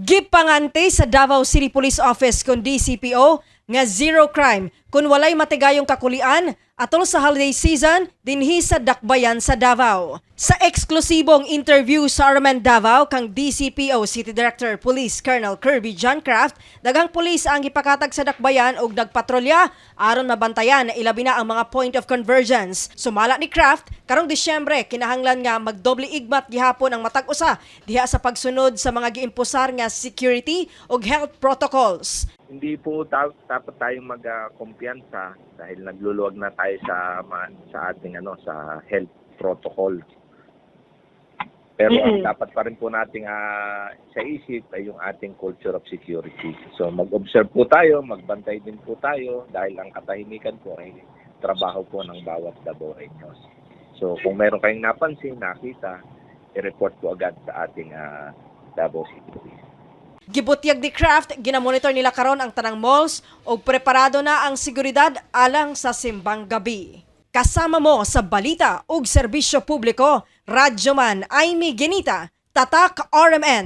Gipangante sa Davao City Police Office kon DCPO nga zero crime kung walay matigayong kakulian atol sa holiday season dinhi sa Dakbayan sa Davao. Sa eksklusibong interview sa RMN Davao kang DCPO City Director Police Colonel Kirby John Craft, daghang pulis ang gipakatag sa Dakbayan og nagpatrolya aron mabantayan ilabi na ang mga point of convergence. Sumala ni Craft, karong Disyembre kinahanglan nga magdoble igmat gihapon ang matag usa diha sa pagsunod sa mga giimpusar nga security ug health protocols. Hindi po dapat tayong magkumpiyansa dahil nagluluwag na tayo sa ating ano, sa health protocol. Pero ang dapat pa rin po nating sa isip ay yung ating culture of security. So mag-observe po tayo, magbantay din po tayo dahil ang katahimikan po ay trabaho po ng bawat Davaoeños. So kung meron kayong napansin, nakita, i-report po agad sa ating Davao City Police. Gibutyag ni Craft, ginamonitor nila karon ang tanang malls ug preparado na ang seguridad alang sa simbang gabi. Kasama mo sa balita ug serbisyo publiko, Radyoman Aimee Genita, Tatak RMN.